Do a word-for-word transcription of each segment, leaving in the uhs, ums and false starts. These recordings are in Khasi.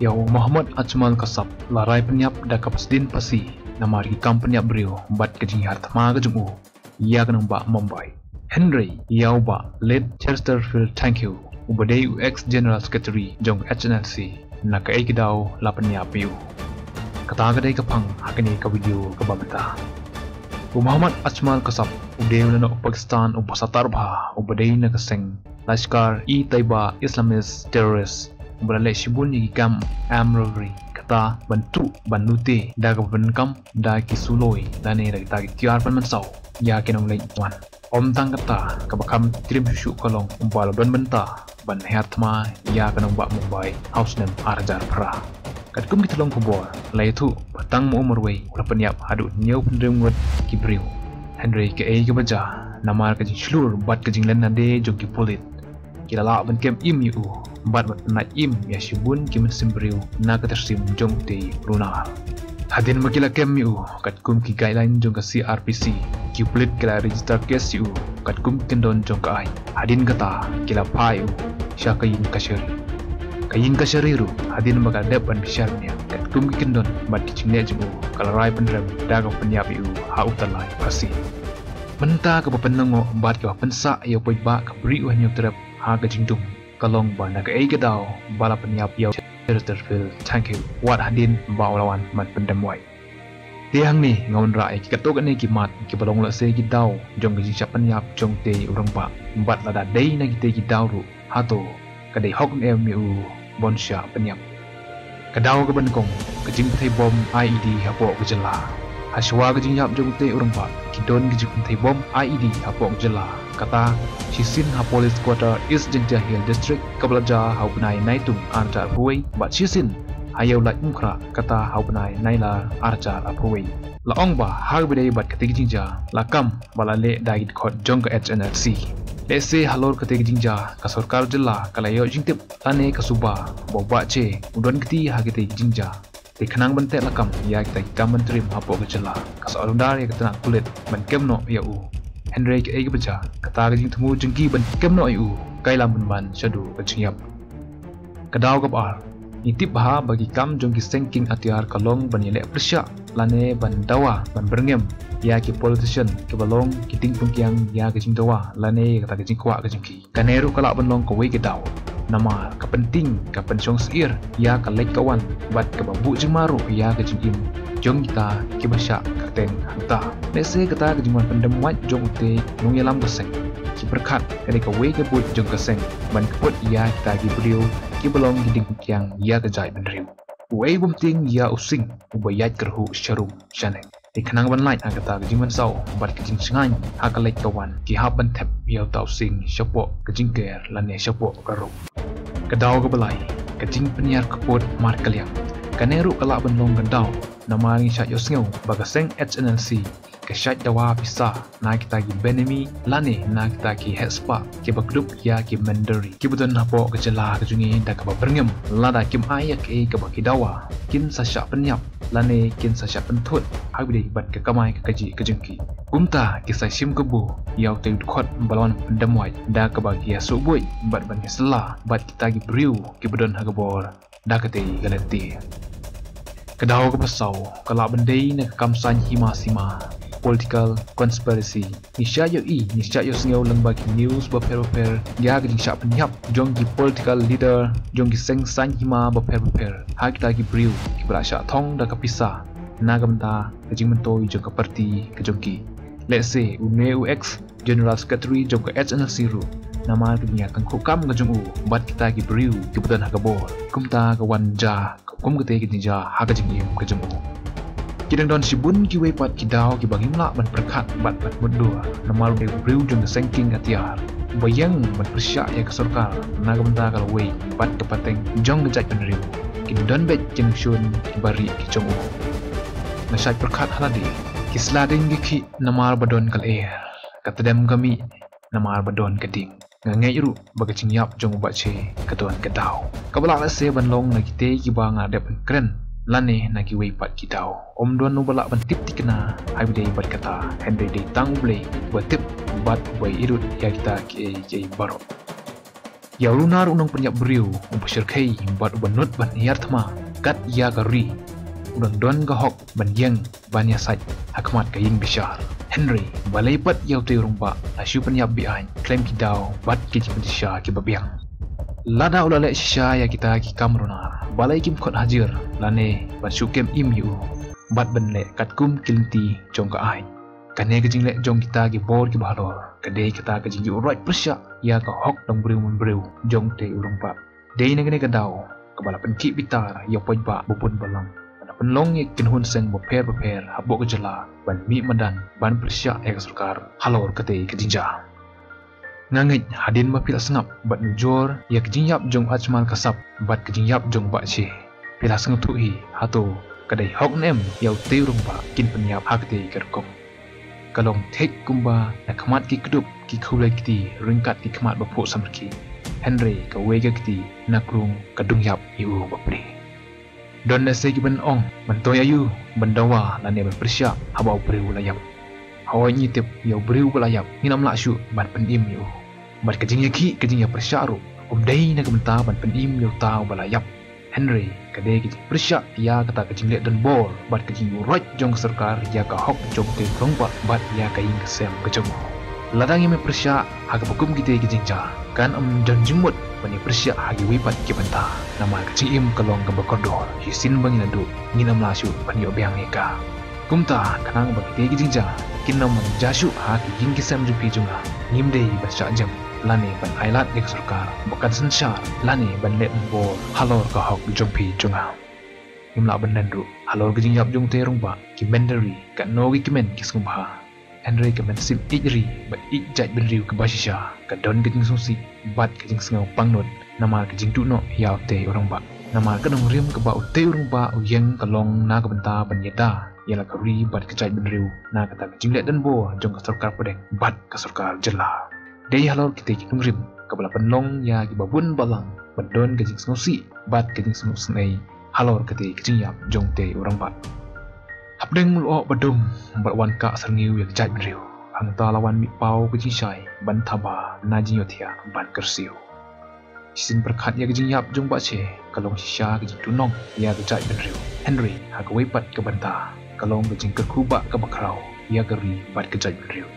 Ïa u Mohammad Ajmal Kasab la rai pynïap da ka president Phasi namar ki kam pynïap briew bad ka jinghiar thma ka jong u ïa ka nongbah Mumbai. Hynrei ïa u Bah Late Chesterfield Thangkhiew uba dei u ex General Secretary jong H N L C, na kaei ka daw la pynïap ïa u. Kata ka dei ka phang ha kane ka video kaba mynta. U Mohammad Ajmal Kasab u dei u nongïalam Pakistan uba satar bha uba dei na ka seng Lashkar-e-Taiba Islamist terrorist uba la leh shibun ïa ki kam armed robbery, kata ban tuh ban lute da kaba pyndonkam da ki suloi lane da kita ki tiar pynmynsaw ïa ki nongleit wan. Ym tang kata, kaba kham triem shuh shuh ka long uba la don bynta ban hiar thma ïa ka nongbah Mumbai ha u snem ar hajar phra. Katkum ki tyllong khubor la ïathuh ba tang ma u marwei u la pynïap haduh hynñiew phew hynriew ngut ki briew. Hynrei kaei kaba jia, namar ka jingshlur bad ka jingleh nade jong ki pulit, ki la lah ban kem im ïa u bad ban pynnait im ïa shibun ki mynsiem briew na ka tyrsim jong utei u runar. Hadien ba ki la kem ïa u, katkum ki guideline jong ka C R P C, ki pulit ki la register case ïa u katkum ki kyndon jong ka aiñ. Hadien kata ki la phah ïa u sha ka ïing kashari. Ka ïing kashari ruh hadien ba ka la dep ban bishar bniah katkum ki kyndon bad ki jingleh jong u, ka la rai pynrem da kaba pynïap ïa u ha u tyllai phasi. Mynta kaba pynlyngngoh bad kaba pynsah ïa u paidbah ka Bri u Hynñiewtrep ha ka jingdum ka long ba na kaei ka daw ba la pynïap ïa u Chesterfield Thangkhiew wat hadien ba u la wan ban pyndem wait. Te hangne nga wanrah ïa ki katto katne ki mat kiba long lehse ki daw jong ka jingshah pynïap jong utei u rangbah. Bad lada dei na kitei ki daw ruh, hato ka dei hok ne em ïa u ban shah pynïap? Ka daw kaba nyngkong, ka jingpynthei bom I E D hapoh ka jylla. Hashuwa ka jingïap jong utei u rangbah, ki don ki jingpynthei bom I E D hapoh ka jylla. Kata shisien ha Police Quarter East Jaintia Hills District kaba la jia ha u bnai Naitung ar hajar arphew wei, bad shisien ha Ïewlait Umkhrah, kata ha u bnai Nailar ar hajar arphew wei. La ong ba ha kaba ïadei bad katei ka jingjia, la kam ba la leh da ki dkhot jong ka H N L C. Lehse halor katei ka jingjia, ka sorkar jylla ka la ïoh jingtip lane ka suba ba u Bah Che u don kti ha katei ka jingjia. Te khnang ban tehlakam ïa kita ki kam ban triem hapoh ka jylla, ka sa order ïa ka tnat pulit ban kem noh ïa u. Hynrei kaei kaba jia, kata ka jingthmu jong ki ban kem noh ïa u ka ïalam pynban shaduh ka jingïap. Ka daw kaba ar, ngi tip bha ba ki kam jong ki seng kieng atiar ka long ban ïaleh pyrshah lane ban dawa ban byrngem ïa ki politician kiba long ki diengpyngkiang ïa ka jingdawa lane ïa kata ka jingkwah ka jong ki. Kane ruh ka lah ban long kawei ka daw, namar ka pyntieng, ka pynshong syier ïa ka leit ka wan bad kaba buh jingma ruh ïa ka jingim jong kita kiba shah kyrteng hangta. Lehse kata ka jingwan pyndem wait jong utei u nongïalam ka seng, ki pyrkhat ka dei kawei ka buit jong ka seng ban kput ïa kita ki briew kiba long ki diengpyngkiang ïa ka jaitbynriew. Uei bym tieng ïa u sing uba ïaid kyrhuh sharum shaneng. Te khnang ban lait ha kata ka jingmynsaw bad ka jingshngaiñ ha ka leit ka wan, ki hap ban thep ïa uta u sing shapoh ka jingker lane shapoh ka rup. Ka daw kaba lai, ka jingpynïar kput markylliang. Kane ruh ka lah ban long ka daw, namar ngi shah ïohsngew ba ka seng H N L C ka shait dawa pisa na kita ki benami lane na kita ki heh spah kiba kdup ïa ki mynder ri kiba don hapoh ka jylla ka jong ngi da kaba byrngem lada kim ai ïa kaei kaba ki dawa, kin sa shah pynïap lane kin sa shah pynthut ha kaba ïadei bad ka kamai ka kajih ka jong ki. Kumta ki sa shim kabu ïa utei u dkhot ba la wan pyndem wait da kaba ki ïasuh buit bad ban ïasylla bad kita ki briew kiba don ha ka bor da katei ka lynti. Ka daw kaba saw ka lah ban dei na ka kam saiñ hima sima, political conspiracy. Ngi shah ïohi, ngi shah ïohsngew lyngba ki news bapher bapher ïa ka jingshah pynïap jong ki political leader jong ki seng saiñ hima bapher bapher ha kita ki briew kiba la shah thong da ka pisa na ka bynta ka jingmyntoi jong ka party ka jong ki. Lehse une u ex General Secretary jong ka H N L C ruh, namar ka jingïatyngkhuh kam ka jong u bad kita ki briew kiba don ha ka bor. Kumta ka wan jia kum katei ka jingjia ha ka jingim ka jong u. Ki dang don shibun kiwei pat ki daw kiba ngim lah ban pyrkhat bad ban mutdur, namar u dei u briew jong ka seng kieng atiar uba ïeng ban pyrshah ïa ka sorkar na ka bynta ka lawei bad ka pateng jong ka jaitbynriew. Kin don beit ki nongshun kiba rieh ki jong u. Nga shait pyrkhat ha lade, ki sla ding ki khih namar ba don ka lyer, ka tdem ka mih namar ba don ka ding. Nga ngeit ruh ba ka jingïap jong u Bah Che ka don ka daw kaba lah lehse ban long na kitei kiba nga dep kren lane na kiwei pat ki daw. Ym don uba lah ban tip thikna ha kaba ïadei bad kata, hynrei dei tang U Blei uba tip bad uba ïeit ïa kita kiei kiei baroh. Ïa u runar u nongpynïap briew, u ba shyrkhei bad u ba nud ban ïar thma kat ïa ka ri, u dang don ka hok ban ïeng ban ïasaid ha khmat ka ïing bishar. Hynrei balei pat ïa utei u rangbah la shu pynïap beaiñ khlem ki daw bad ki jingpynshisha kiba biang? Lada u la leh shisha ïa kita ki kam runar, balei kim khot hajir lane ban shu kem im ïa u bad ban leh katkum ki lynti jong ka aiñ? Kane ka jingleh jong kita ki bor kiba halor ka dei kata ka jingïuhroit pyrshah ïa ka hok dang briew man briew jong utei u rangbah. Dei na kane ka daw kaba la pynkhih bitar ïa u paidbah ba bun balang, ban pynlong ïa ki kynhun seng bapher bapher hapoh ka jylla ban mih madan ban pyrshah ïa ka sorkar halor katei ka jingjia. Nga ngeit hadien ba phi la sngap bad nujor ïa ka jingïap jong u Ajmal Kasab bad ka jingïap jong u Bah Sheh, phi la sngewthuh hi hato ka dei hok ne em ïa utei u rangbah kin pynïap ha katei ka rukom. Ka long thik kumba na khmat ki kdup ki khulai kti ryngkat ki khmat ba phuh samrkhie, hynrei kawei ka kti na krung ka dung ïap ïa u bapli. Don lehse ki ban ong, ban to ïa u ban dawa lane ban pyrshah haba u briew u la ïap. Hooid, ngi tip ïa u briew ba la ïap ngin ym lah shuh ban pynim ïa u. Bad ka jingïakhih, ka jingïapyrshah ruh um dei na ka bynta ban pynim ïa uta u ba la ïap, hynrei ka dei ka jingpyrshah ïa kata ka jingleh donbor bad ka jingïuhroit jong ka sorkar ïa ka hok jong utei u rangbah bad ïa ka ïing ka sem ka jong u. Lada ngim pyrshah ha kaba kum kitei ki jingjia, kan ym don jingmut ban ïapyrshah ha kiwei pat ki bynta, namar ka jingim ka long kaba kordor, shisien ba ngi naduh ngin ym lah shuh ban ïoh biang ïa ka. Kumta khnang ba kitei ki jingjia kin ym jia shuh ha ki ïing ki sem jong phi jong nga, ngim dei ban shah jem lane ban ailad ïa ka sorkar ba kan synshar lane ban leh donbor halor ka hok jong phi jong nga. Ngim lah ban len ruh halor ka jingïap jong utei u rangbah. Ki mynder ri, katno ki kmen ki sngewbha, hynrei ka mynsiem ïeit ri bad ïeit jaitbynriew kaba shisha ka don ka jingsngewsih bad ka jingsngew pangnud namar ka jingduh noh ïa utei u rangbah. Namar ka nongrim kaba utei u rangbah u ïeng ka long na ka bynta ban ïada ïa la ka ri bad ka jaitbynriew na kata ka jingleh donbor jong ka sorkar pdeng bad ka sorkar jylla. Dei halor kitei ki nongrim kaba la pynlong ïa kiba bun balang ban don ka jingsngewsih bad ka jingsngewsynei halor katei ka jingïap jong utei u rangbah. Hapdeng u lyoh ba dum bad wan kah syrngiew ïa ka jaitbynriew, hangta la wan mih paw ka jingshai ban thaba na jingïohthiah ban kyrsiew. Shisien pyrkhat ïa ka jingïap jong u Bah Sheh ka long shisha ka jingduhnong ïa ka jaitbynriew, hynrei ha kawei pat ka bynta ka long ka jingkyrkhu bah kaba khraw ïa ka ri bad ka jaitbynriew.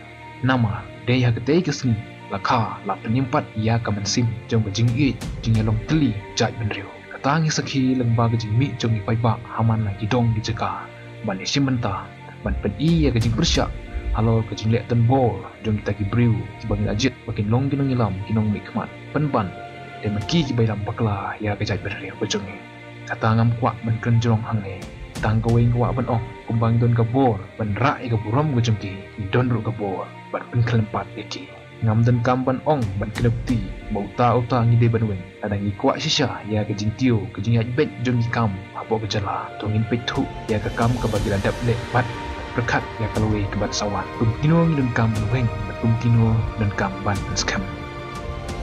Namar dei ha katei ka sngi la kha la pynim pat ïa ka mynsiem jong ka jingïeit jingïalong tylli jaitbynriew. Kata ngi sakhi lyngba ka jingmih jong ki paidbah ha man la ki dong ki jaka ban ïashim bynta, ban pyni ïa ka jingpyrshah halor ka jingleh donbor jong kita ki briew kiba ngi la jied ba kin long ki nongïalam, ki nongmihkhmat, pynban dei ma ki kiba ïalam bakla ïa ka jaitbynriew ka jong ngi. Kata ngam kwah ban kren jrong hangne, tang kawei nga kwah ban ong, kumba ngi don ka bor ban rah ïa ka burom ka jong ki, ngi don ruh ka bor ban pynkhlem pat ïa ki. Ngam donkam ban ong ban kdew kti ba uta uta ngi dei ban weng. Lada ngi kwah shisha ïa ka jingtiew ka jingïaid beit jong ki kam hapoh ka jylla, to ngin peit thuh ïa ka kam kaba ki la dep leh bad pyrkhat ïa ka lawei kaban sa wan. Kumno ngi donkam ban weng bad kumno ngi donkam ban pynskhem.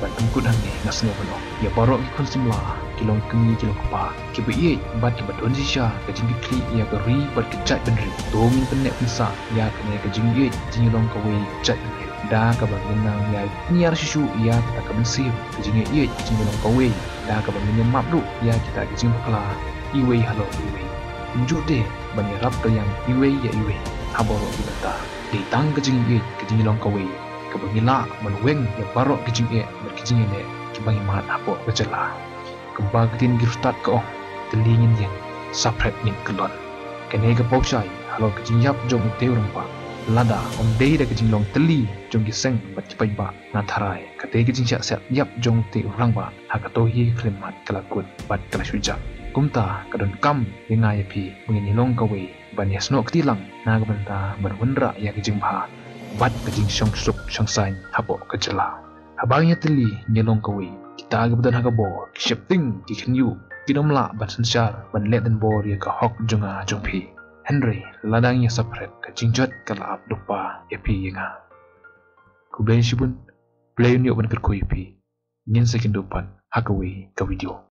Ban pynkut hangne nga sngew ban ong ïa baroh ki khun samla, ki long kmie ki long kpa, kiba ïeit bad kiba don shisha ka jingkitkhlieh ïa ka ri bad ka jaitbynriew, to ngin pynneh pynsah ïa kane ka jingïeit jingïalong kawei jaitbynriew da kaba ngin nang ïa ñiar shuh shuh ïa kata ka mynsiem ka jingïeit jingïalong kawei, da kaba ngin ïa map ruh ïa kita ki jingbakla iwei halor iwei. Kumjuh de ban ïarap ka liang iwei ïa iwei ha baroh ki bynta. Dei tang ka jingïeit ka jingïalong kawei kaba ngi lah ban weng ïa baroh ki jingeh bad ki jingeh kiba ngi mad hapoh ka jylla. Kumba ka ktien ki riewstad ka ong, tylli ngin ïeng, saphriang ngin kyllon. Kane ka paw shai halor ka jingïap jong utei u rangbah. Lada ym dei da ka jinglong tylli jong ki seng bad ki paidbah, nga tharai katei ka jingshah siat ïap jong utei u rangbah ha kato hi ka khyllipmat ka la kut bad ka la shu jah. Kumta ka donkam ïa nga ïa phi ba ngin ïalong kawei ban ïasnoh kti lang na ka bynta ban wanrah ïa ka jingbha bad ka jingshong suk shong saiñ hapoh ka jylla. Haba ngi ïatylli ngi ïalong kawei, kita kiba don ha ka bor ki sheptieng ki khynñiuh kin ym lah ban synshar ban leh donbor ïa ka hok jong nga jong phi. Hynrei lada ngi ïa saphriang, ka jingjot ka la ap lypa ïa phi ïa nga. Khublei shibun. Khublei, ngin ïoh ban kyrkhu ïa phi. Ngin sa ïakynduh pat ha kawei ka video.